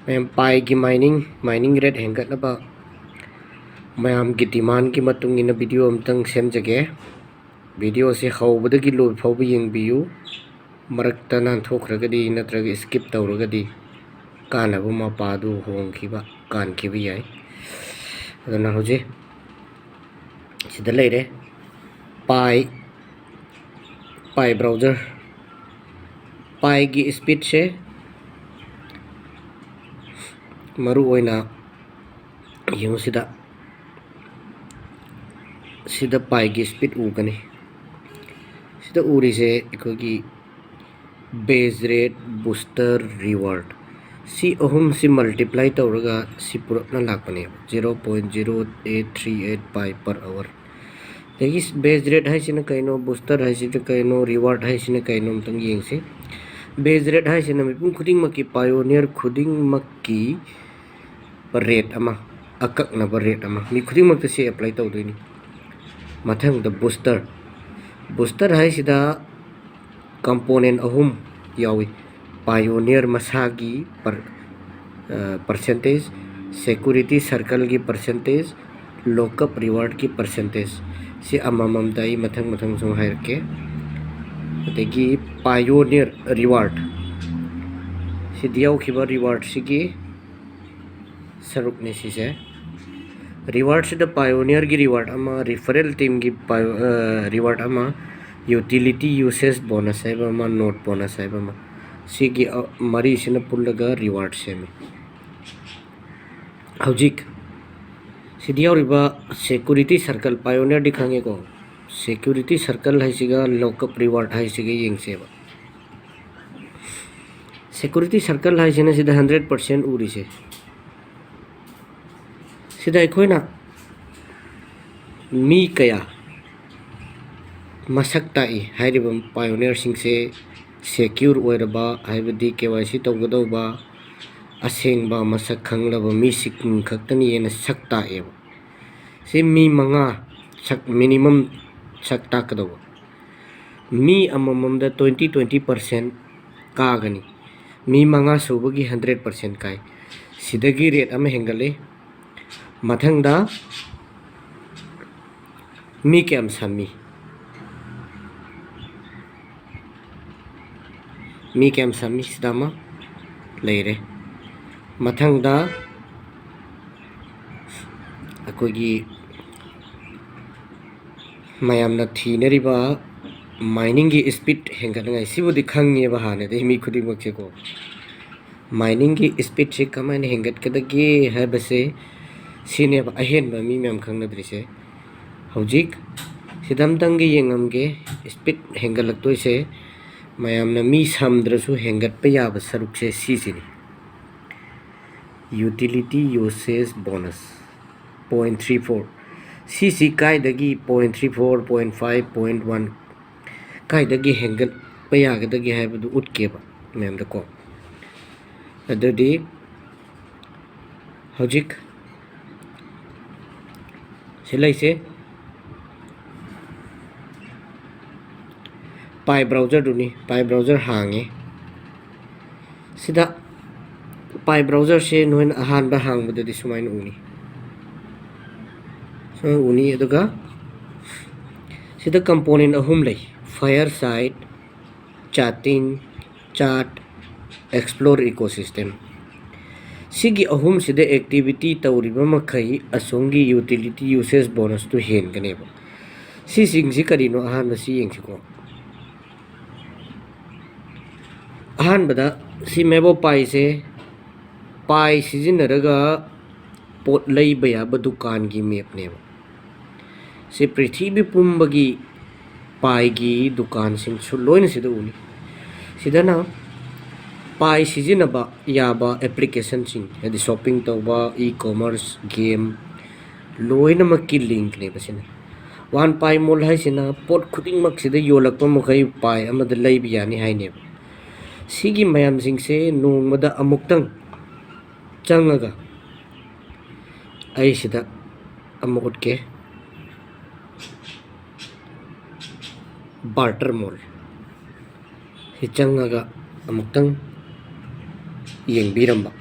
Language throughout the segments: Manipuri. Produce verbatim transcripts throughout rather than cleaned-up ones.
ꯃꯌꯥꯝ, ꯄꯥꯏꯒꯤ ꯃꯥꯏꯅꯤꯡ ꯃꯥꯏꯅꯤꯡ ꯔꯦꯠ ꯍꯦꯟꯒꯠꯅꯕ ꯃꯌꯥꯝꯒꯤ ꯗꯤꯃꯥꯟꯒꯤ ꯃꯇꯨꯡ ꯏꯟꯅ ꯚꯤꯗꯤꯑꯣ ꯑꯃꯇꯪ ꯁꯦꯝꯖꯒꯦ꯫ ꯚꯤꯗꯤꯑꯣꯁꯦ ꯍꯧꯕꯗꯒꯤ ꯂꯣꯏꯕ ꯐꯥꯎꯕ ꯌꯦꯡꯕꯤꯌꯨ꯫ ꯃꯔꯛꯇ ꯅꯥꯟꯊꯣꯛꯈ꯭ꯔꯒꯗꯤ ꯅꯠꯇ꯭ꯔꯒ ꯁ꯭ꯀꯤꯞ ꯇꯧꯔꯒꯗꯤ ꯀꯥꯟꯅꯕ ꯃꯄꯥꯗꯨ ꯍꯣꯡꯈꯤꯕ, ꯀꯥꯟꯈꯤꯕ ꯌꯥꯏ꯫ ꯑꯗꯨꯅ ꯍꯧꯖꯤꯛ ꯁꯤꯗ ꯂꯩꯔꯦ, ꯄꯥꯏ, ꯄꯥꯏ ꯕ꯭ꯔꯥꯎꯖꯔ꯫ ꯄꯥꯏꯒꯤ ꯁ꯭ꯄꯤꯠꯁꯦ ꯃꯔꯨ ꯑꯣꯏꯅ ꯌꯦꯡꯉꯨ ꯁꯤꯗ, ꯁꯤꯗ ꯄꯥꯏꯒꯤ ꯁ꯭ꯄꯤꯠ ꯎꯒꯅꯤ꯫ ꯁꯤꯗ ꯎꯔꯤꯁꯦ ꯑꯩꯈꯣꯏꯒꯤ ꯕꯦꯖ ꯔꯦꯠ, ꯕꯨꯁꯇꯔ, ꯔꯤꯋꯥꯔꯗ, ꯁꯤ ꯑꯍꯨꯝꯁꯤ ꯃꯜꯇꯤꯄ꯭ꯂꯥꯏ ꯇꯧꯔꯒ ꯁꯤ ꯄꯨꯔꯛꯅ ꯂꯥꯛꯄꯅꯦꯕ, zero point zero eight three eight pi per hour꯫ ꯑꯗꯒꯤ ꯕꯦꯖ ꯔꯦꯠ ꯍꯥꯏꯁꯤꯅ ꯀꯩꯅꯣ, ꯕꯨꯁꯇꯔ ꯍꯥꯏꯁꯤꯅ ꯀꯩꯅꯣ, ꯔꯤꯋꯥꯔꯗ ꯍꯥꯏꯁꯤꯅ ꯀꯩꯅꯣ ꯑꯝꯇꯪ ꯌꯦꯡꯁꯤ꯫ ꯕꯦꯖ ꯔꯦꯠ ꯍꯥꯏꯁꯤꯅ ꯃꯤꯄꯨꯝ ꯈꯨꯗꯤꯡꯃꯛꯀꯤ, ꯄꯥꯏꯑꯣꯅꯤꯌꯔ ꯈꯨꯗꯤꯡꯃꯛꯀꯤ ꯔꯦꯠ ꯑꯃ, ꯑꯀꯛꯅꯕ ꯔꯦꯠ ꯑꯃ ꯃꯤ ꯈꯨꯗꯤꯡꯃꯛꯇ ꯁꯤ ꯑꯦꯄ꯭ꯂꯥꯏ ꯇꯧꯗꯣꯏꯅꯤ꯫ ꯃꯊꯪꯗ ꯕꯨꯁꯇꯔ꯫ ꯕꯨꯁꯇꯔ ꯍꯥꯏꯁꯤꯗ ꯀꯝꯄꯣꯅꯦꯟ ꯑꯍꯨꯝ ꯌꯥꯎꯏ: ꯄꯥꯏꯑꯣꯅꯤꯌꯔ ꯃꯁꯥꯒꯤ ꯄꯔ-, ꯑ, ꯄꯔꯁꯦꯟꯇꯦꯖ, ꯁꯦꯀ꯭ꯌꯨꯔꯤꯇꯤ ꯁꯔꯀꯜꯒꯤ ꯄꯔꯁꯦꯟꯇꯦꯖ, ꯂꯣꯛꯑꯞ ꯔꯤꯋꯥꯔꯗꯀꯤ ꯄꯔꯁꯦꯟꯇꯦꯖ꯫ ꯁꯤ ꯑꯃꯃꯝꯗ ꯑꯩ ꯃꯊꯪ ꯃꯊꯪ ꯁꯨꯝ ꯍꯥꯏꯔꯛꯀꯦ꯫ ꯑꯗꯒꯤ ꯄꯥꯏꯑꯣꯅꯤꯌꯔ ꯔꯤꯋꯥꯔꯗ, ꯁꯤꯗ ꯌꯥꯎꯈꯤꯕ ꯔꯤꯋꯥꯔꯗꯁꯤꯒꯤ ꯁꯔꯨꯛꯅꯤ ꯁꯤꯁꯦ꯫ ꯔꯤꯋꯥꯔꯗꯁꯤꯗ ꯄꯥꯏꯑꯣꯅꯤꯌꯔꯒꯤ ꯔꯤꯋꯥꯔꯗ ꯑꯃ, ꯔꯤꯐꯔꯦꯜ ꯇꯤꯝꯒꯤ ꯄꯥꯏꯑꯣ-, ꯑ, ꯔꯤꯋꯥꯔꯗ ꯑꯃ, ꯌꯨꯇꯤꯂꯤꯇꯤ ꯌꯨꯁꯦꯖ ꯕꯣꯅꯁ ꯍꯥꯏꯕ ꯑꯃ, ꯅꯣꯠ ꯕꯣꯅꯁ ꯍꯥꯏꯕ ꯑꯃ, ꯁꯤꯒꯤ, ꯑ, ꯃꯔꯤꯁꯤꯅ ꯄꯨꯜꯂꯒ ꯔꯤꯋꯥꯔꯗ ꯁꯦꯝꯃꯤ꯫ ꯍꯧꯖꯤꯛ ꯁꯤꯗ ꯌꯥꯎꯔꯤꯕ ꯁꯦꯀ꯭ꯌꯨꯔꯤꯇꯤ ꯁꯔꯀꯜ, ꯄꯥꯏꯑꯣꯅꯤꯌꯔꯗꯤ ꯈꯪꯉꯦꯀꯣ, ꯁꯦꯀ꯭ꯌꯨꯔꯤꯇꯤ ꯁꯔꯀꯜ ꯍꯥꯏꯁꯤꯒ ꯂꯣꯛꯑꯞ ꯔꯤꯋꯥꯔꯗ ꯍꯥꯏꯁꯤꯒ ꯌꯦꯡꯁꯦꯕ꯫ ꯁꯦꯀ꯭ꯌꯨꯔꯤꯇꯤ ꯁꯔꯀꯜ ꯍꯥꯏꯁꯤꯅ ꯁꯤꯗ ꯍꯟꯗ꯭ꯔꯦꯠ ꯄꯥꯔꯁꯦꯟ ꯎꯔꯤꯁꯦ꯫ ꯁꯤꯗ ꯑꯩꯈꯣꯏꯅ ꯃꯤ ꯀꯌꯥ ꯃꯁꯛ ꯇꯥꯛꯏ ꯍꯥꯏꯔꯤꯕ ꯄꯥꯏꯑꯣꯅꯤꯌꯔꯁꯤꯡꯁꯦ ꯁꯦꯀ꯭ꯌꯨꯔ ꯑꯣꯏꯔꯕ, ꯍꯥꯏꯕꯗꯤ ꯀꯦ ꯋꯥꯏ ꯁꯤ ꯇꯧꯒꯗꯧꯕ, ꯑꯁꯦꯡꯕ ꯃꯁꯛ ꯈꯪꯂꯕ ꯃꯤꯁꯤꯡ ꯈꯛꯇꯅꯤꯅ ꯁꯛ ꯇꯥꯛꯑꯦꯕ꯫ ꯁꯤ ꯃꯤ ꯃꯉꯥ ꯁꯛ, ꯃꯤꯅꯤꯃꯝ ꯁꯛ ꯇꯥꯛꯀꯗꯧꯕ꯫ ꯃꯤ ꯑꯃꯃꯝꯗ ꯇ꯭ꯋꯦꯟꯇꯤ, ꯇ꯭ꯋꯦꯟꯇꯤ ꯄꯥꯔꯁꯦꯟ ꯀꯥꯒꯅꯤ꯫ ꯃꯤ ꯃꯉꯥ ꯁꯨꯕꯒꯤ ꯍꯟꯗ꯭ꯔꯦꯠ ꯄꯥꯔꯁꯦꯟ ꯀꯥꯏ꯫ ꯁꯤꯗꯒꯤ ꯔꯦꯠ ꯑꯃ ꯍꯦꯟꯒꯠꯂꯤ꯫ ꯃꯊꯪꯗ ꯃꯤ ꯀꯌꯥꯝ ꯁꯝꯃꯤ? ꯃꯤ ꯀꯌꯥꯝ ꯁꯝꯃꯤ? ꯁꯤꯗ ꯑꯃ ꯂꯩꯔꯦ꯫ ꯃꯊꯪꯗ ꯑꯩꯈꯣꯏꯒꯤ ꯃꯌꯥꯝꯅ ꯊꯤꯅꯔꯤꯕ ꯃꯥꯏꯅꯤꯡꯒꯤ ꯏꯁꯄꯤꯠ ꯍꯦꯟꯒꯠꯅꯉꯥꯏ, ꯁꯤꯕꯨꯗꯤ ꯈꯪꯉꯦꯕ ꯍꯥꯟꯅꯗꯤ ꯃꯤ ꯈꯨꯗꯤꯡꯃꯛꯁꯦꯀꯣ꯫ ꯃꯥꯏꯅꯤꯡꯒꯤ ꯏꯁꯄꯤꯠꯁꯦ ꯀꯃꯥꯏꯅ ꯍꯦꯟꯒꯠꯀꯗꯒꯦ ꯍꯥꯏꯕꯁꯦ ꯁꯤꯅꯦꯕ ꯑꯍꯦꯟꯕ ꯃꯤ ꯃꯌꯥꯝ ꯈꯪꯅꯗ꯭ꯔꯤꯁꯦ꯫ ꯍꯧꯖꯤꯛ ꯁꯤꯗꯝꯇꯪꯒ ꯌꯦꯡꯉꯝꯒꯦ꯫ ꯏꯁꯄꯤꯠ ꯍꯦꯟꯒꯠꯂꯛꯇꯣꯏꯁꯦ ꯃꯌꯥꯝꯅ ꯃꯤ ꯁꯝꯗ꯭ꯔꯁꯨ ꯍꯦꯟꯒꯠꯄ ꯌꯥꯕ ꯁꯔꯨꯛꯁꯦ ꯁꯤꯁꯤꯅꯤ, utility usage bonus point three four꯫ ꯁꯤꯁꯤ ꯀꯥꯏꯗꯒꯤ point three four, point five, point one, ꯀꯥꯏꯗꯒꯤ ꯍꯦꯟꯒꯠꯄ ꯌꯥꯒꯗꯒꯦ ꯍꯥꯏꯕꯗꯨ ꯎꯠꯀꯦꯕ ꯃꯌꯥꯝꯗꯀꯣ꯫ ꯑꯗꯨꯗꯤ ꯍꯧꯖꯤꯛ ꯁꯤ ꯂꯩꯁꯦ, ꯄꯥꯏ ꯕ꯭ꯔꯥꯎꯖꯔꯗꯨꯅꯤ꯫ ꯄꯥꯏ ꯕ꯭ꯔꯥꯎꯖꯔ ꯍꯥꯡꯉꯦ꯫ ꯁꯤꯗ ꯄꯥꯏ ꯕ꯭ꯔꯥꯎꯖꯔꯁꯦ ꯅꯣꯏꯅ ꯑꯍꯥꯟꯕ ꯍꯥꯡꯕꯗꯗꯤ ꯁꯨꯃꯥꯏꯅ ꯎꯅꯤ꯫ ꯁꯨꯃꯥꯏꯅ ꯎꯅꯤ꯫ ꯑꯗꯨꯒ ꯁꯤꯗ ꯀꯝꯄꯣꯅꯦꯟ ꯑꯍꯨꯝ ꯂꯩ: ꯐꯥꯏꯌꯔ ꯁꯥꯏꯠ, ꯆꯥꯇꯤꯡ, ꯆꯥꯠ, ꯑꯦꯛꯁꯄ꯭ꯂꯣꯔ ꯏꯀꯣꯁꯤꯁꯇꯦꯝ꯫ ꯁꯤꯒꯤ ꯑꯍꯨꯝꯁꯤꯗ ꯑꯦꯛꯇꯤꯚꯤꯇꯤ ꯇꯧꯔꯤꯕ ꯃꯈꯩ ꯑꯁꯣꯝꯒꯤ ꯌꯨꯇꯤꯂꯤꯇꯤ ꯌꯨꯁꯦꯖ ꯕꯣꯅꯁꯇꯨ ꯍꯦꯟꯒꯅꯦꯕ꯫ ꯁꯤꯁꯤꯡꯁꯤ ꯀꯔꯤꯅꯣ? ꯑꯍꯥꯟꯕ ꯁꯤ ꯌꯦꯡꯁꯤꯀꯣ꯫ ꯑꯍꯥꯟꯕꯗ ꯁꯤ ꯃꯦꯞ ꯑꯣꯐ ꯄꯥꯏꯁꯦ ꯄꯥꯏ ꯁꯤꯖꯤꯟꯅꯔꯒ ꯄꯣꯠ ꯂꯩꯕ ꯌꯥꯕ ꯗꯨꯀꯥꯟꯒꯤ ꯃꯦꯞꯅꯦꯕ꯫ ꯁꯤ ꯄ꯭ꯔꯤꯊꯤꯕꯤ ꯄꯨꯝꯕꯒꯤ ꯄꯥꯏꯒꯤ ꯗꯨꯀꯥꯟꯁꯤꯡꯁꯨ ꯂꯣꯏꯅ ꯁꯤꯗ ꯎꯅꯤ꯫ ꯁꯤꯗꯅ ꯄꯥꯏ ꯁꯤꯖꯤꯟꯅꯕ ꯌꯥꯕ ꯑꯦꯄ꯭ꯂꯤꯀꯦꯁꯟꯁꯤꯡ, ꯍꯥꯏꯗꯤ ꯁꯣꯞꯄꯤꯡ ꯇꯧꯕ, ꯏ ꯀꯣꯃꯔꯁ, ꯒꯦꯝ, ꯂꯣꯏꯅꯃꯛꯀꯤ ꯂꯤꯡꯛꯅꯦꯕ ꯁꯤꯅ꯫ ꯋꯥꯟ ꯄꯥꯏ ꯃꯣꯜ ꯍꯥꯏꯁꯤꯅ ꯄꯣꯠ ꯈꯨꯗꯤꯡꯃꯛꯁꯤꯗ ꯌꯣꯜꯂꯛꯄ ꯃꯈꯩ ꯄꯥꯏ ꯑꯃꯗ ꯂꯩꯕ ꯌꯥꯅꯤ ꯍꯥꯏꯅꯦꯕ꯫ ꯁꯤꯒꯤ ꯃꯌꯥꯝꯁꯤꯡꯁꯦ ꯅꯣꯡꯃꯗ ꯑꯃꯨꯛꯇꯪ ꯆꯪꯉꯒ ꯑꯩ ꯁꯤꯗ ꯑꯃ ꯎꯠꯀꯦ꯫ ꯕꯥꯔꯇꯔ ꯃꯣꯜ꯫ ꯁꯤ ꯆꯪꯉꯒ ꯑꯃꯨꯛꯇꯪ ꯌꯦꯡꯕꯤꯔꯝꯕ꯫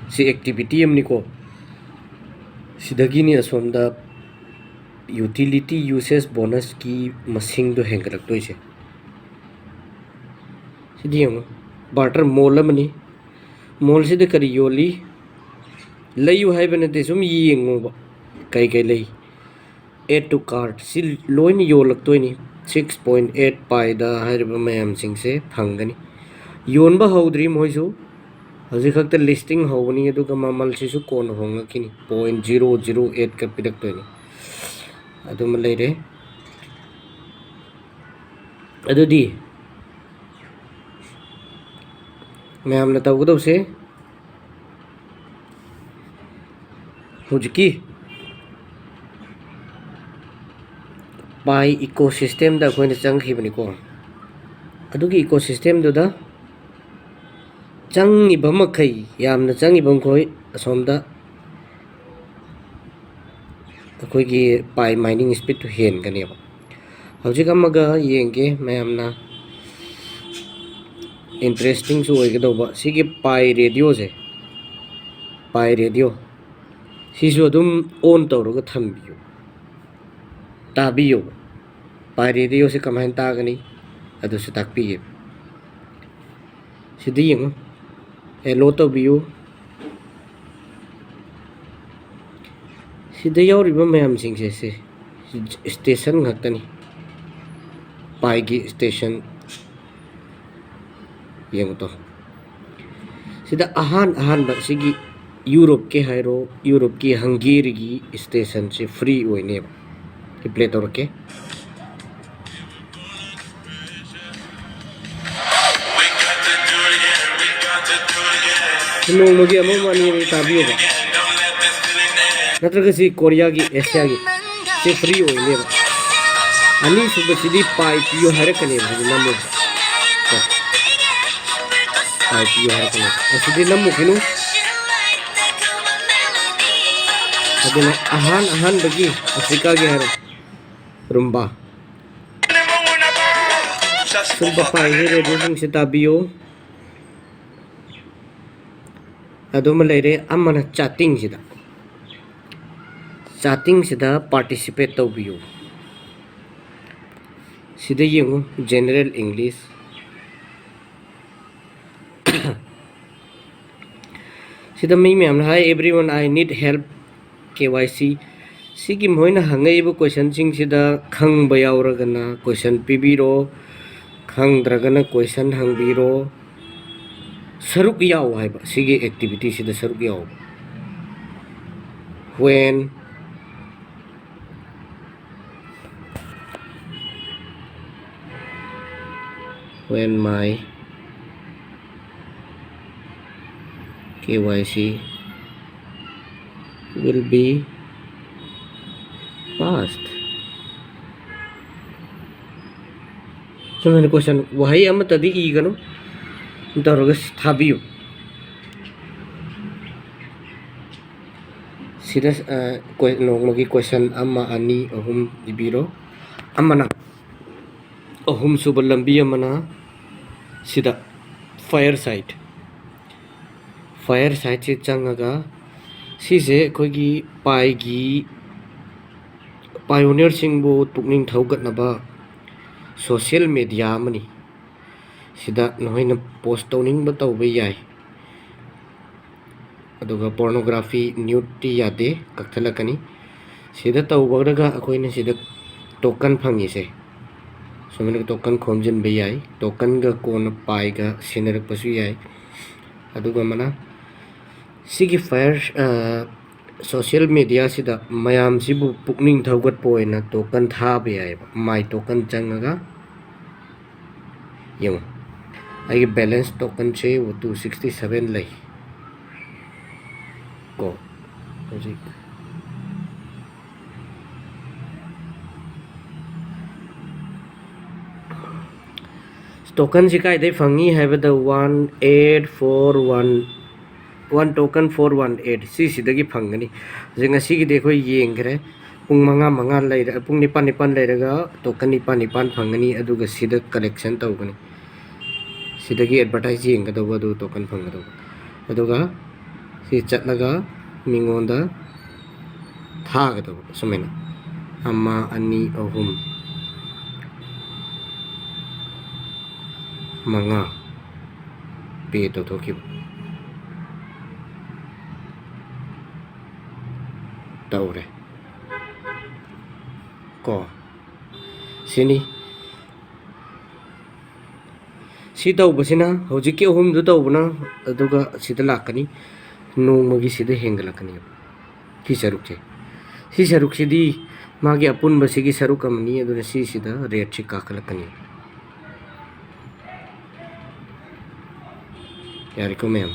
ꯁꯤ ꯑꯦꯛꯇꯤꯚꯤꯇꯤ ꯑꯃꯅꯤꯀꯣ꯫ ꯁꯤꯗꯒꯤꯅꯤ ꯑꯁꯣꯝꯗ ꯌꯨꯇꯤꯂꯤꯇꯤ ꯌꯨꯁꯦꯁ ꯕꯣꯅꯁꯀꯤ ꯃꯁꯤꯡꯗꯣ ꯍꯦꯟꯒꯠꯂꯛꯇꯣꯏꯁꯦ꯫ ꯁꯤꯗꯤ ꯌꯦꯡꯉꯨ, ꯕꯥꯔꯇꯔ ꯃꯣꯜ ꯑꯃꯅꯤ꯫ ꯃꯣꯜꯁꯤꯗ ꯀꯔꯤ ꯌꯣꯜꯂꯤ? ꯂꯩꯌꯨ ꯍꯥꯏꯕ ꯅꯠꯇꯦ, ꯁꯨꯝ ꯌꯦꯡꯉꯨꯕ ꯀꯩ ꯀꯩ ꯂꯩ꯫ Add to cart ꯁꯤ ꯂꯣꯏꯅ ꯌꯣꯜꯂꯛꯇꯣꯏꯅꯤ꯫ Six point eight Piꯗ ꯍꯥꯏꯔꯤꯕ ꯃꯌꯥꯝꯁꯤꯡꯁꯦ ꯐꯪꯒꯅꯤ꯫ ꯌꯣꯟꯕ ꯍꯧꯗ꯭ꯔꯤ ꯃꯣꯏꯁꯨ, ꯍꯧꯖꯤꯛ ꯈꯛꯇ ꯂꯤꯁꯇꯤꯡ ꯍꯧꯕꯅꯤ, ꯑꯗꯨꯒ ꯃꯃꯜꯁꯤꯁꯨ ꯀꯣꯟꯅ ꯍꯣꯡꯂꯛꯈꯤꯅꯤ꯫ Point zero zero eightꯀ ꯄꯤꯔꯛꯇꯣꯏꯅꯤ꯫ ꯑꯗꯨꯃ ꯂꯩꯔꯦ꯫ ꯑꯗꯨꯗꯤ ꯃꯌꯥꯝꯅ ꯇꯧꯒꯗꯧꯁꯦ, ꯍꯧꯖꯤꯛꯀꯤ Pi ecosystemꯗ ꯑꯩꯈꯣꯏꯅ ꯆꯪꯈꯤꯕꯅꯤꯀꯣ꯫ ꯑꯗꯨꯒꯤ ecosystemꯗꯨꯗ ꯆꯪꯉꯤꯕ ꯃꯈꯩ, ꯌꯥꯝꯅ ꯆꯪꯉꯤꯕ ꯃꯈꯣꯏ ꯑꯁꯣꯝꯗ ꯑꯩꯈꯣꯏꯒꯤ Pi mining speedꯇꯨ ꯍꯦꯟꯒꯅꯦꯕ꯫ ꯍꯧꯖꯤꯛ ꯑꯃꯒ ꯌꯦꯡꯒꯦ ꯃꯌꯥꯝꯅ, interestingꯁꯨ ꯑꯣꯏꯒꯗꯧꯕ ꯁꯤꯒꯤ Pi Radioꯁꯦ, Pi Radio ꯁꯤꯁꯨ ꯑꯗꯨꯝ on ꯇꯧꯔꯒ ꯊꯝꯕꯤꯌꯨ, ꯇꯥꯕꯤꯌꯨ꯫ Pi Radioꯁꯦ ꯀꯃꯥꯏꯅ ꯇꯥꯒꯅꯤ ꯑꯗꯨꯁꯨ ꯇꯥꯛꯄꯤꯒꯦ꯫ ꯁꯤꯗ ꯌꯦꯡꯉꯨ, allow ꯇꯧꯕꯤꯌꯨ꯫ ꯁꯤꯗ ꯌꯥꯎꯔꯤꯕ ꯃꯌꯥꯝꯁꯤꯡꯁꯦ ꯁꯤ station ꯉꯥꯛꯇꯅꯤ꯫ Piꯒꯤ station ꯌꯦꯡꯉꯨ ꯇꯣ꯫ ꯁꯤꯗ ꯑꯍꯥꯟ ꯑꯍꯥꯟꯕ ꯁꯤꯒꯤ Europeꯀꯤ ꯍꯥꯏꯔꯣ, Europeꯀꯤ Hungaryꯒꯤ stationꯁꯦ free ꯑꯣꯏꯅꯦꯕ꯫ Play ꯇꯧꯔꯛꯀꯦ꯫ ꯅꯣꯡꯃꯒꯤ ꯑꯃ ꯑꯃ ꯑꯅꯤ ꯑꯅꯤ ꯇꯥꯕꯤꯌꯨꯕ꯫ ꯅꯠꯇ꯭ꯔꯒ ꯁꯤ ꯀꯣꯔꯤꯌꯥꯒꯤ, ꯑꯦꯁꯤꯌꯥꯒꯤ ꯁꯤ free ꯑꯣꯏꯅꯦꯕ꯫ ꯑꯅꯤꯁꯨꯕꯁꯤꯗꯤ Pi ꯄꯤꯌꯨ ꯍꯥꯏꯔꯛꯀꯅꯦꯕ, ꯍꯧꯖꯤꯛ ꯅꯝꯃꯨ꯫ Pi ꯄꯤꯌꯨ ꯍꯥꯏꯔꯛꯀꯅꯦꯕ꯫ ꯑꯁꯤꯗꯤ ꯅꯝꯃꯨꯈꯤꯅꯨ꯫ ꯑꯗꯨꯅ ꯑꯍꯥꯟ ꯑꯍꯥꯟꯕꯒꯤ ꯑꯐ꯭ꯔꯤꯀꯥꯒꯤ ꯍꯥꯏꯔꯣ, ꯔꯨꯝꯕꯥ꯫ ꯁꯨꯝꯕ Pi ꯍꯦ ꯔꯦꯗꯤꯑꯣꯁꯤꯡꯁꯦ ꯇꯥꯕꯤꯌꯨ꯫ ꯑꯗꯨꯃ ꯂꯩꯔꯦ꯫ ꯑꯃꯅ chatting ꯁꯤꯗ, chatting ꯁꯤꯗ participate ꯇꯧꯕꯤꯌꯨ꯫ ꯁꯤꯗ ꯌꯦꯡꯉꯨ, General English꯫ ꯁꯤꯗ ꯃꯤ ꯃꯌꯥꯝꯅ ꯍꯥꯏ, "Everyone, I need help, K Y C"꯫ ꯁꯤꯒꯤ ꯃꯈꯣꯏꯅ ꯍꯪꯉꯛꯏꯕ question ꯁꯤꯡꯁꯤꯗ ꯈꯪꯕ ꯌꯥꯎꯔꯒꯅ question ꯄꯤꯕꯤꯔꯣ, ꯈꯪꯗ꯭ꯔꯒꯅ question ꯍꯪꯕꯤꯔꯣ꯫ ꯁꯔꯨꯛ ꯌꯥꯎ ꯍꯥꯏꯕ ꯁꯤꯒꯤ activity ꯁꯤꯗ ꯁꯔꯨꯛ ꯌꯥꯎ꯫ When, when my K Y C will be passed? ꯁꯨꯃꯥꯏꯅ question, ꯋꯥꯍꯩ ꯑꯃꯠꯇꯗꯤ ꯏꯒꯅꯨ, ꯇꯧꯔꯒ ꯊꯥꯕꯤꯌꯨ꯫ ꯁꯤꯗ, ꯑ, ꯀꯣꯏ-, ꯅꯣꯡꯃꯒꯤ question ꯑꯃ, ꯑꯅꯤ, ꯑꯍꯨꯝ ꯏꯕꯤꯔꯣ꯫ ꯑꯃꯅ, ꯑꯍꯨꯝꯁꯨꯕ ꯂꯝꯕꯤ ꯑꯃꯅ ꯁꯤꯗ Fireside, Firesideꯁꯤ ꯆꯪꯉꯒ, ꯁꯤꯁꯦ ꯑꯩꯈꯣꯏꯒꯤ Piꯒꯤ pioneerꯁꯤꯡꯕꯨ ꯄꯨꯛꯅꯤꯡ ꯊꯧꯒꯠꯅꯕ social media ꯑꯃꯅꯤ꯫ ꯁꯤꯗ ꯅꯈꯣꯏꯅ post ꯇꯧꯅꯤꯡꯕ ꯇꯧꯕ ꯌꯥꯏ꯫ ꯑꯗꯨꯒ pornography, nudeꯇꯤ ꯌꯥꯗꯦ, ꯀꯛꯊꯠꯂꯛꯀꯅꯤ꯫ ꯁꯤꯗ ꯇꯧꯕꯗꯒ ꯑꯩꯈꯣꯏꯅ ꯁꯤꯗ token ꯐꯪꯉꯤꯁꯦ, ꯁꯨꯃꯥꯏꯅ token ꯈꯣꯝꯖꯤꯟꯕ ꯌꯥꯏ꯫ Tokenꯒ ꯀꯣꯟꯅ Piꯒ ꯁꯤꯟꯅꯔꯛꯄꯁꯨ ꯌꯥꯏ꯫ ꯑꯗꯨꯒ ꯑꯃꯅ ꯁꯤꯒꯤ Fire, ꯑ, social mediaꯁꯤꯗ ꯃꯌꯥꯝꯁꯤꯕꯨ ꯄꯨꯛꯅꯤꯡ ꯊꯧꯒꯠꯄ ꯑꯣꯏꯅ token ꯊꯥꯕ ꯌꯥꯏꯑꯕ꯫ My token ꯆꯪꯉꯒ ꯌꯦꯡꯉꯨ, ꯑꯩꯒꯤ balance tokenꯁꯦ two sixty seven ꯂꯩ ꯀꯣ ꯍꯧꯖꯤꯛ꯫ Tokenꯁꯤ ꯀꯥꯏꯗꯩ ꯐꯪꯉꯤ ꯍꯥꯏꯕꯗ, one eight four one, one token four one eight, ꯁꯤꯁꯤꯗꯒꯤ ꯐꯪꯒꯅꯤ꯫ ꯍꯧꯖꯤꯛ ꯉꯁꯤꯒꯤꯗꯤ ꯑꯩꯈꯣꯏ ꯌꯦꯡꯈ꯭ꯔꯦ꯫ ꯄꯨꯡ ꯃꯉꯥ ꯃꯉꯥ ꯂꯩꯔ-, ꯄꯨꯡ ꯅꯤꯄꯥꯟ ꯅꯤꯄꯥꯟ ꯂꯩꯔꯒ token ꯅꯤꯄꯥꯟ ꯅꯤꯄꯥꯟ ꯐꯪꯒꯅꯤ꯫ ꯑꯗꯨꯒ ꯁꯤꯗ collection ꯇꯧꯒꯅꯤ꯫ ꯁꯤꯗꯒꯤ advertise ꯌꯦꯡꯒꯗꯧꯕ, ꯑꯗꯨ token ꯐꯪꯒꯗꯧꯕ꯫ ꯑꯗꯨꯒ ꯁꯤ ꯆꯠꯂꯒ ꯃꯤꯉꯣꯟꯗ ꯊꯥꯒꯗꯕ ꯁꯨꯃꯥꯏꯅ ꯑꯃ, ꯑꯅꯤ, ꯑꯍꯨꯝ, ꯃꯉꯥ ꯄꯦ ꯇꯧꯊꯣꯛꯈꯤꯕ ꯇꯧꯔꯦ꯫ ꯀꯣ ꯁꯤꯅꯤ꯫ ꯁꯤ ꯇꯧꯕꯁꯤꯅ ꯍꯧꯖꯤꯛꯀꯤ ꯑꯍꯨꯝꯗꯨ ꯇꯧꯕꯅ ꯑꯗꯨꯒ ꯁꯤꯗ ꯂꯥꯛꯀꯅꯤ꯫ ꯅꯣꯡꯃꯒꯤ ꯁꯤꯗ ꯍꯦꯟꯒꯠꯂꯛꯀꯅꯦꯕ ꯁꯤ ꯁꯔꯨꯛꯁꯦ꯫ ꯁꯤ ꯁꯔꯨꯛꯁꯤꯗꯤ ꯃꯥꯒꯤ ꯑꯄꯨꯟꯕꯁꯤꯒꯤ ꯁꯔꯨꯛ ꯑꯃꯅꯤ꯫ ꯑꯗꯨꯅ ꯁꯤꯁꯤꯗ ꯔꯦꯠꯁꯤ ꯀꯥꯈꯠꯂꯛꯀꯅꯤ꯫ ꯌꯥꯔꯦꯀꯣ ꯃꯌꯥꯝ?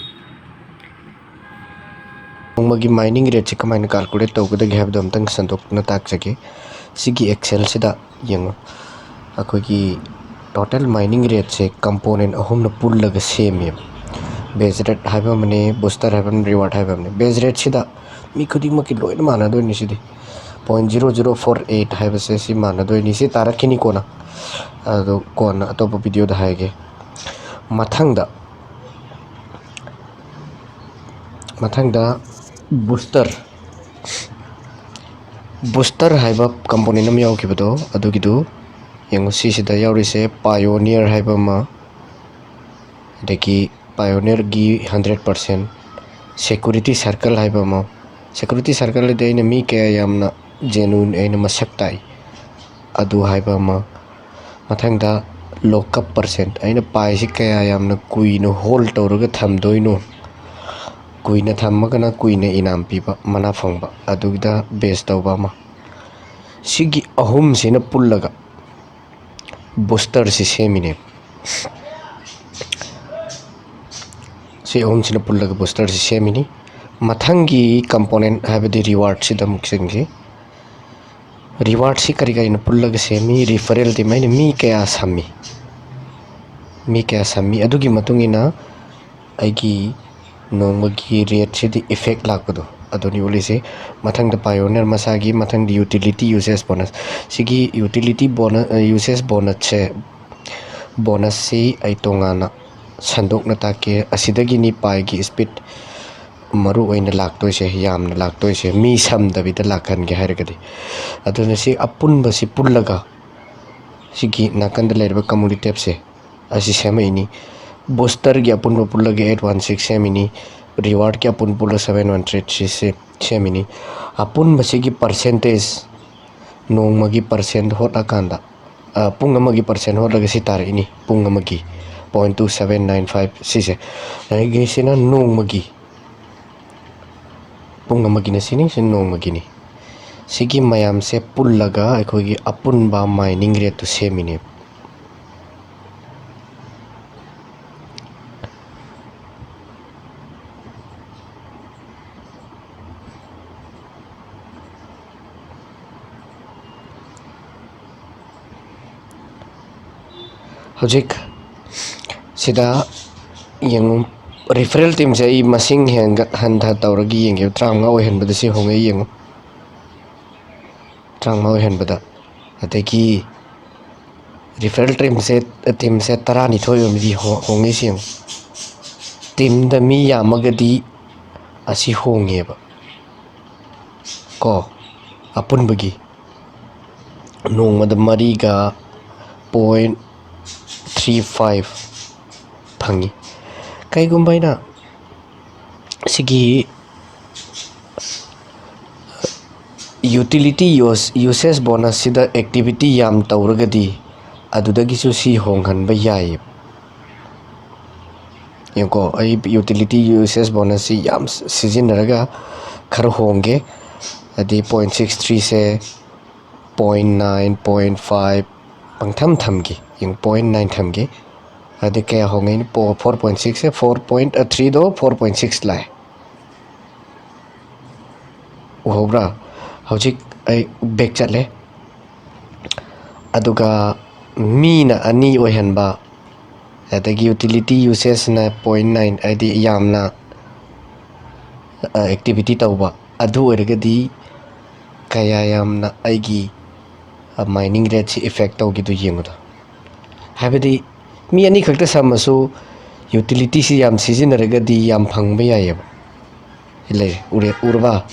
ꯅꯣꯡꯃꯒꯤ ꯃꯥꯏꯅꯤꯡ ꯔꯦꯠꯁꯦ ꯀꯃꯥꯏꯅ ꯀꯥꯜꯀꯨꯂꯦꯠ ꯇꯧꯒꯗꯒꯦ ꯍꯥꯏꯕꯗꯣ ꯑꯝꯇꯪ ꯁꯟꯗꯣꯛꯅ ꯇꯥꯛꯆꯒꯦ꯫ ꯁꯤꯒꯤ ꯑꯦꯛꯁꯦꯜꯁꯤꯗ ꯌꯦꯡꯉꯨ꯫ ꯑꯩꯈꯣꯏꯒꯤ ꯇꯣꯇꯦꯜ ꯃꯥꯏꯅꯤꯡ ꯔꯦꯠꯁꯦ ꯀꯝꯄꯣꯅꯦꯟ ꯑꯍꯨꯝꯅ ꯄꯨꯜꯂꯒ ꯁꯦꯝꯃꯦꯕ꯫ ꯕꯦꯖ ꯔꯦꯠ ꯍꯥꯏꯕ ꯑꯃꯅꯦ, ꯕꯨꯁꯇꯔ ꯍꯥꯏꯕ ꯑꯃꯅꯦ, ꯔꯤꯋꯥꯔꯗ ꯍꯥꯏꯕ ꯑꯃꯅꯦ꯫ ꯕꯦꯖ ꯔꯦꯠꯁꯤꯗ ꯃꯤ ꯈꯨꯗꯤꯡꯃꯛꯀꯤ ꯂꯣꯏꯅ ꯃꯥꯟꯅꯗꯣꯏꯅꯤ꯫ ꯁꯤꯗꯤ point zero zero four eight ꯍꯥꯏꯕꯁꯦ ꯁꯤ ꯃꯥꯟꯅꯗꯣꯏꯅꯤ꯫ ꯁꯤ ꯇꯥꯔꯛꯈꯤꯅꯤ ꯀꯣꯟꯅ, ꯑꯗꯣ ꯀꯣꯟꯅ ꯑꯇꯣꯞꯄ ꯚꯤꯗꯤꯑꯣꯗ ꯍꯥꯏꯒꯦ꯫ ꯃꯊꯪꯗ ꯃꯊꯪꯗ ꯕꯨꯁꯇꯔ, ꯕꯨꯁꯇꯔ ꯍꯥꯏꯕ ꯀꯝꯄꯣꯅꯦꯟ ꯑꯃ ꯌꯥꯎꯈꯤꯕꯗꯣ, ꯑꯗꯨꯒꯤꯗꯨ ꯌꯦꯡꯉꯨ꯫ ꯁꯤꯁꯤꯗ ꯌꯥꯎꯔꯤꯁꯦ ꯄꯥꯏꯑꯣꯅꯤꯌꯔ ꯍꯥꯏꯕ ꯑꯃ, ꯑꯗꯒꯤ ꯄꯥꯏꯑꯣꯅꯤꯌꯔꯒꯤ ꯍꯟꯗ꯭ꯔꯦꯠ ꯄꯥꯔꯁꯦꯟ, ꯁꯦꯀꯨꯔꯤꯇꯤ ꯁꯔꯀꯜ ꯍꯥꯏꯕ ꯑꯃ꯫ ꯁꯦꯀꯨꯔꯤꯇꯤ ꯁꯔꯀꯜ ꯑꯗꯤ ꯑꯩꯅ ꯃꯤ ꯀꯌꯥ ꯌꯥꯝꯅ ꯖꯦꯅꯨꯏꯟ ꯑꯩꯅ ꯃꯁꯛ ꯇꯥꯛꯏ ꯑꯗꯨ ꯍꯥꯏꯕ ꯑꯃ꯫ ꯃꯊꯪꯗ ꯂꯣꯛꯑꯞ ꯄꯥꯔꯁꯦꯟ, ꯑꯩꯅ ꯄꯥꯏꯁꯤ ꯀꯌꯥ ꯌꯥꯝꯅ ꯀꯨꯏꯅ ꯍꯣꯜ ꯇꯧꯔꯒ ꯊꯝꯗꯣꯏꯅꯣ, ꯀꯨꯏꯅ ꯊꯝꯃꯒꯅ ꯀꯨꯏꯅ ꯏꯅꯥꯝ ꯄꯤꯕ, ꯃꯅꯥ ꯐꯪꯕ, ꯑꯗꯨꯒꯤꯗ ꯕꯦꯖ ꯇꯧꯕ ꯑꯃ꯫ ꯁꯤꯒꯤ ꯑꯍꯨꯝꯁꯤꯅ ꯄꯨꯜꯂꯒ ꯕꯨꯁꯇꯔꯁꯤ ꯁꯦꯝꯃꯤꯅꯦ꯫ ꯁꯤ ꯑꯍꯨꯝꯁꯤꯅ ꯄꯨꯜꯂꯒ ꯕꯨꯁꯇꯔꯁꯤ ꯁꯦꯝꯃꯤꯅꯤ꯫ ꯃꯊꯪꯒꯤ ꯀꯝꯄꯣꯅꯦꯟ ꯍꯥꯏꯕꯗꯤ ꯔꯤꯋꯥꯔꯗꯁꯤꯗ ꯑꯃꯨꯛ ꯆꯪꯁꯤ꯫ ꯔꯤꯋꯥꯔꯗꯁꯤ ꯀꯔꯤ ꯀꯔꯤꯅ ꯄꯨꯜꯂꯒ ꯁꯦꯝꯃꯤ? ꯔꯤꯐꯔꯦꯜ ꯇꯤꯝ ꯑꯩꯅ ꯃꯤ ꯀꯌꯥ ꯁꯝꯃꯤ, ꯃꯤ ꯀꯌꯥ ꯁꯝꯃꯤ, ꯑꯗꯨꯒꯤ ꯃꯇꯨꯡ ꯏꯟꯅ ꯑꯩꯒꯤ ꯅꯣꯡꯃꯒꯤ ꯔꯦꯠꯁꯤꯗꯤ ꯏꯐꯦꯛ ꯂꯥꯛꯄꯗꯣ ꯑꯗꯨꯅꯤ ꯎꯠꯂꯤꯁꯦ꯫ ꯃꯊꯪꯗ ꯄꯥꯏꯑꯣꯅꯤꯌꯔ ꯃꯁꯥꯒꯤ, ꯃꯊꯪꯗ ꯌꯨꯇꯤꯂꯤꯇꯤ ꯌꯨꯁꯦꯁ ꯕꯣꯅꯁ꯫ ꯁꯤꯒꯤ ꯌꯨꯇꯤꯂꯤꯇꯤ ꯕꯣꯅ-, ꯌꯨꯁꯦꯁ ꯕꯣꯅꯁꯁꯦ, ꯕꯣꯅꯁꯁꯤ ꯑꯩ ꯇꯣꯉꯥꯟꯅ ꯁꯟꯗꯣꯛꯅ ꯇꯥꯛꯀꯦ꯫ ꯑꯁꯤꯗꯒꯤꯅꯤ ꯄꯥꯏꯒꯤ ꯏꯁꯄꯤꯠ ꯃꯔꯨ ꯑꯣꯏꯅ ꯂꯥꯛꯇꯣꯏꯁꯦ, ꯌꯥꯝꯅ ꯂꯥꯛꯇꯣꯏꯁꯦ, ꯃꯤ ꯁꯝꯗꯕꯤꯗ ꯂꯥꯛꯍꯟꯒꯦ ꯍꯥꯏꯔꯒꯗꯤ꯫ ꯑꯗꯨꯅ ꯁꯤ ꯑꯄꯨꯟꯕꯁꯤ ꯄꯨꯜꯂꯒ, ꯁꯤꯒꯤ ꯅꯥꯀꯟꯗ ꯂꯩꯔꯤꯕ cumulative ꯁꯦ, ꯑꯁꯤ ꯁꯦꯝꯃꯛꯏꯅꯤ꯫ Booster ꯒꯤ ꯑꯄꯨꯟꯕ ꯄꯨꯜꯂꯒ eight one six ꯁꯦꯝꯃꯤꯅꯤ꯫ Reward ꯀꯤ ꯑꯄꯨꯟ ꯄꯨꯜꯂ seven one three three ꯁꯦ ꯁꯦꯝꯃꯤꯅꯤ꯫ ꯑꯄꯨꯟꯕꯁꯤꯒꯤ percentage ꯅꯣꯡꯃꯒꯤ percent ꯍꯣꯠꯂꯀꯥꯟꯗ, ꯑ, ꯄꯨꯡ ꯑꯃꯒꯤ percent ꯍꯣꯠꯂꯒ ꯁꯤ ꯇꯥꯔꯛꯏꯅꯤ꯫ ꯄꯨꯡ ꯑꯃꯒꯤ point two seven nine five ꯁꯤꯁꯦ꯫ ꯑꯗꯒꯤ ꯁꯤꯅ ꯅꯣꯡꯃꯒꯤ, ꯄꯨꯡ ꯑꯃꯒꯤꯅ ꯁꯤꯅꯤ, ꯁꯤ ꯅꯣꯡꯃꯒꯤꯅꯤ꯫ ꯁꯤꯒꯤ ꯃꯌꯥꯝꯁꯦ ꯄꯨꯜꯂꯒ ꯑꯩꯈꯣꯏꯒꯤ ꯑꯄꯨꯟꯕ mining rate ꯇꯨ ꯁꯦꯝꯃꯤꯅꯦꯕ꯫ ꯍꯧꯖꯤꯛ ꯁꯤꯗ ꯌꯦꯡꯉꯨ, referral team ꯁꯦ ꯑꯩ ꯃꯁꯤꯡ ꯍꯦꯟꯒꯠ ꯍꯟꯊ ꯇꯧꯔꯒ ꯌꯦꯡꯒꯦ꯫ ꯇꯔꯥꯃꯉꯥ ꯑꯣꯏꯍꯟꯕꯗ ꯁꯤ ꯍꯣꯡꯉꯛꯏ ꯌꯦꯡꯉꯨ, ꯇꯔꯥꯃꯉꯥ ꯑꯣꯏꯍꯟꯕꯗ꯫ ꯑꯗꯒꯤ referral team ꯁꯦ, team ꯁꯦ ꯇꯔꯥꯅꯤꯊꯣꯏ ꯑꯣꯏꯕꯗꯤ ꯍꯣ-, ꯍꯣꯡꯉꯛꯏꯁꯤ ꯌꯦꯡꯉꯨ꯫ Team ꯗ ꯃꯤ ꯌꯥꯝꯃꯒꯗꯤ ꯑꯁꯤ ꯍꯣꯡꯉꯦꯕ ꯀꯣ, ꯑꯄꯨꯟꯕꯒꯤ꯫ ꯅꯣꯡꯃꯗ ꯃꯔꯤꯒ point three five ꯐꯪꯉꯤ꯫ ꯀꯩꯒꯨꯝꯕ ꯑꯩꯅ ꯁꯤꯒꯤ utility use, usage bonus ꯁꯤꯗ activity ꯌꯥꯝ ꯇꯧꯔꯒꯗꯤ, ꯑꯗꯨꯗꯒꯤꯁꯨ ꯁꯤ ꯍꯣꯡꯍꯟꯕ ꯌꯥꯏꯌꯦꯕ꯫ ꯌꯦꯡꯉꯨꯀꯣ, ꯑꯩ utility usage bonus ꯁꯤ ꯌꯥꯝ ꯁꯤꯖꯤꯟꯅꯔꯒ ꯈꯔ ꯍꯣꯡꯒꯦ꯫ ꯍꯥꯏꯗꯤ point six three ꯁꯦ point nine, point five ꯄꯪꯊꯝ ꯊꯝꯒꯦ꯫ ꯌꯦꯡꯉꯨ, point nine ꯊꯝꯒꯦ꯫ ꯑꯗꯩ ꯀꯌꯥ ꯍꯣꯡꯉꯛꯏꯅꯣ? Four point six ꯁꯦ, four point three ꯗꯣ four point six ꯂꯥꯛꯑꯦ꯫ ꯎꯍꯧꯕ꯭ꯔꯥ? ꯍꯧꯖꯤꯛ ꯑꯩ back ꯆꯠꯂꯦ꯫ ꯑꯗꯨꯒ ꯃꯤꯅ ꯑꯅꯤ ꯑꯣꯏꯍꯟꯕ, ꯑꯗꯒꯤ utility usage ꯅ point nine, ꯍꯥꯏꯗꯤ ꯌꯥꯝꯅ, ꯑ, activity ꯇꯧꯕ, ꯑꯗꯨ ꯑꯣꯏꯔꯒꯗꯤ ꯀꯌꯥ ꯌꯥꯝꯅ ꯑꯩꯒꯤ, ꯑ, mining rate ꯁꯤ effect ꯇꯧꯒꯦꯗꯨ ꯌꯦꯡꯕꯗꯣ꯫ ꯍꯥꯏꯕꯗꯤ ꯃꯤ ꯑꯅꯤꯈꯛꯇ ꯁꯝꯃꯁꯨ utility ꯁꯤ ꯌꯥꯝ ꯁꯤꯖꯤꯟꯅꯔꯒꯗꯤ ꯌꯥꯝ ꯐꯪꯕ ꯌꯥꯏꯌꯦꯕ꯫ ꯂꯩꯔꯦ, ꯎꯔꯦ, ꯎꯔꯕ?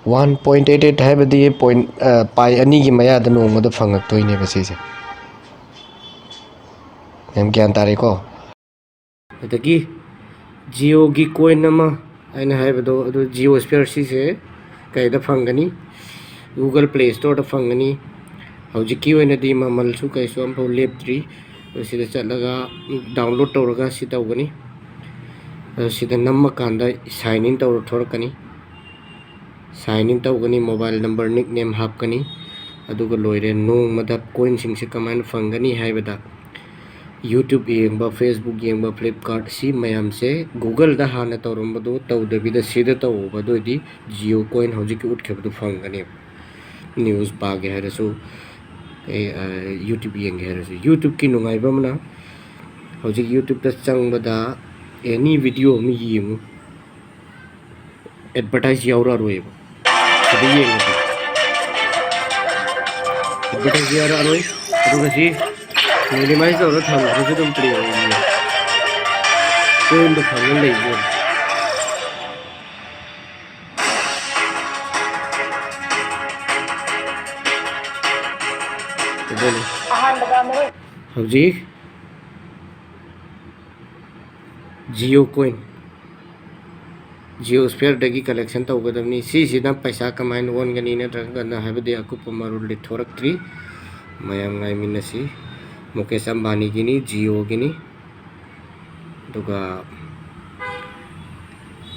One point eight eight ꯍꯥꯏꯕꯗꯤ ꯄꯣꯏꯟ, ꯑ, ꯄꯥꯏ ꯑꯅꯤꯒꯤ ꯃꯌꯥꯗ ꯅꯣꯡꯃꯗ ꯐꯪꯉꯛꯇꯣꯏꯅꯦꯕ ꯁꯤꯁꯦ꯫ ꯃꯌꯥꯝ ꯒ꯭ꯌꯥꯟ ꯇꯥꯔꯦꯀꯣ? ꯑꯗꯒꯤ ꯖꯤꯑꯣꯒꯤ ꯀꯣꯏꯟ ꯑꯃ ꯑꯩꯅ ꯍꯥꯏꯕꯗꯣ, ꯑꯗꯨ ꯖꯤꯑꯣ ꯁ꯭ꯐꯤꯌꯔ ꯁꯤꯁꯦ ꯀꯩꯗ ꯐꯪꯒꯅꯤ? Google Play Storeꯗ ꯐꯪꯒꯅꯤ꯫ ꯍꯧꯖꯤꯛꯀꯤ ꯑꯣꯏꯅꯗꯤ ꯃꯃꯜꯁꯨ ꯀꯩꯁꯨ ꯑꯝꯐꯥꯎ ꯂꯦꯞꯇ꯭ꯔꯤ꯫ ꯑꯗꯨ ꯁꯤꯗ ꯆꯠꯂꯒ download ꯇꯧꯔꯒ ꯁꯤ ꯇꯧꯒꯅꯤ꯫ ꯑꯗꯨ ꯁꯤꯗ ꯅꯝꯃꯀꯥꯟꯗ sign in ꯇꯧꯔ ꯊꯣꯔꯛꯀꯅꯤ꯫ Sign in ꯇꯧꯒꯅꯤ, mobile number, nickname ꯍꯥꯞꯀꯅꯤ꯫ ꯑꯗꯨꯒ ꯂꯣꯏꯔꯦ꯫ ꯅꯣꯡꯃꯗ ꯀꯣꯏꯟꯁꯤꯡꯁꯦ ꯀꯃꯥꯏꯅ ꯐꯪꯒꯅꯤ ꯍꯥꯏꯕꯗ, YouTube ꯌꯦꯡꯕ, Facebook ꯌꯦꯡꯕ, Flipkart, ꯁꯤ ꯃꯌꯥꯝꯁꯦ Googleꯗ ꯍꯥꯟꯅ ꯇꯧꯔꯝꯕꯗꯨ ꯇꯧꯗꯕꯤꯗ ꯁꯤꯗ ꯇꯧꯕ, ꯑꯗꯨ ꯑꯣꯏꯗꯤ ꯖꯤꯑꯣ ꯀꯣꯏꯟ ꯍꯧꯖꯤꯛꯀꯤ ꯎꯠꯈꯤꯕꯗꯨ ꯐꯪꯒꯅꯦꯕ꯫ News ꯄꯥꯒꯦ ꯍꯥꯏꯔꯁꯨ, ꯑꯦ, ꯑ, YouTube ꯌꯦꯡꯒꯦ ꯍꯥꯏꯔꯁꯨ꯫ YouTubeꯀꯤ ꯅꯨꯡꯉꯥꯏꯕ ꯑꯃꯅ, ꯍꯧꯖꯤꯛ YouTubeꯇ ꯆꯪꯕꯗ any video ꯑꯃ ꯌꯦꯡꯉꯨ, advertise ꯌꯥꯎꯔꯛꯑꯔꯣꯏꯕ꯫ ꯁꯤꯗ ꯌꯦꯡꯉꯗꯤ advertise ꯌꯥꯎꯔꯛꯑꯔꯣꯏ꯫ ꯑꯗꯨꯒ ꯁꯤ minimize ꯇꯧꯔ ꯊꯝꯕꯁꯨ ꯑꯗꯨꯝ play ꯑꯣꯏꯅꯤ꯫ ꯀꯣꯏꯟꯗꯣ ꯐꯪꯉ ꯂꯩꯕ꯫ ꯑꯗꯨꯅꯤ꯫ ꯍꯧꯖꯤꯛ ꯖꯤꯑꯣ ꯀꯣꯏꯟ, ꯖꯤꯑꯣ ꯁ꯭ꯐꯤꯌꯔꯗꯒꯤ collection ꯇꯧꯒꯗꯕꯅꯤ꯫ ꯁꯤꯁꯤꯅ ꯄꯩꯁꯥ ꯀꯃꯥꯏꯅ ꯑꯣꯟꯒꯅꯤ ꯅꯠꯇ꯭ꯔꯒꯅ ꯍꯥꯏꯕꯗꯤ ꯑꯀꯨꯞꯄ ꯃꯔꯣꯜꯗꯤ ꯊꯣꯔꯛꯇ꯭ꯔꯤ꯫ ꯃꯌꯥꯝ ꯉꯥꯏꯃꯤꯟꯅꯁꯤ꯫ ꯃꯨꯀꯦꯁ ꯑꯝꯕꯥꯅꯤꯒꯤꯅꯤ, ꯖꯤꯑꯣꯒꯤꯅꯤ꯫ ꯑꯗꯨꯒ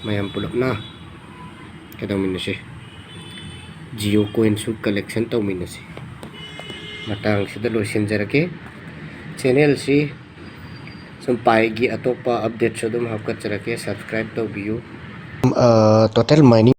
ꯃꯌꯥꯝ ꯄꯨꯂꯞꯅ ꯀꯩꯗꯧꯃꯤꯟꯅꯁꯤ? ꯖꯤꯑꯣ ꯀꯣꯏꯟꯁꯨ collection ꯇꯧꯃꯤꯟꯅꯁꯤ꯫ ꯃꯇꯥꯡꯁꯤꯗ ꯂꯣꯏꯁꯤꯟꯖꯔꯒꯦ꯫ Channelꯁꯤ ꯁꯨꯝ ꯄꯥꯏꯒꯤ ꯑꯇꯣꯞꯄ updateꯁꯨ ꯑꯗꯨꯝ ꯍꯥꯞꯀꯠꯆꯔꯛꯀꯦ, subscribe ꯇꯧꯕꯤꯌꯨ꯫ ꯑ, total mining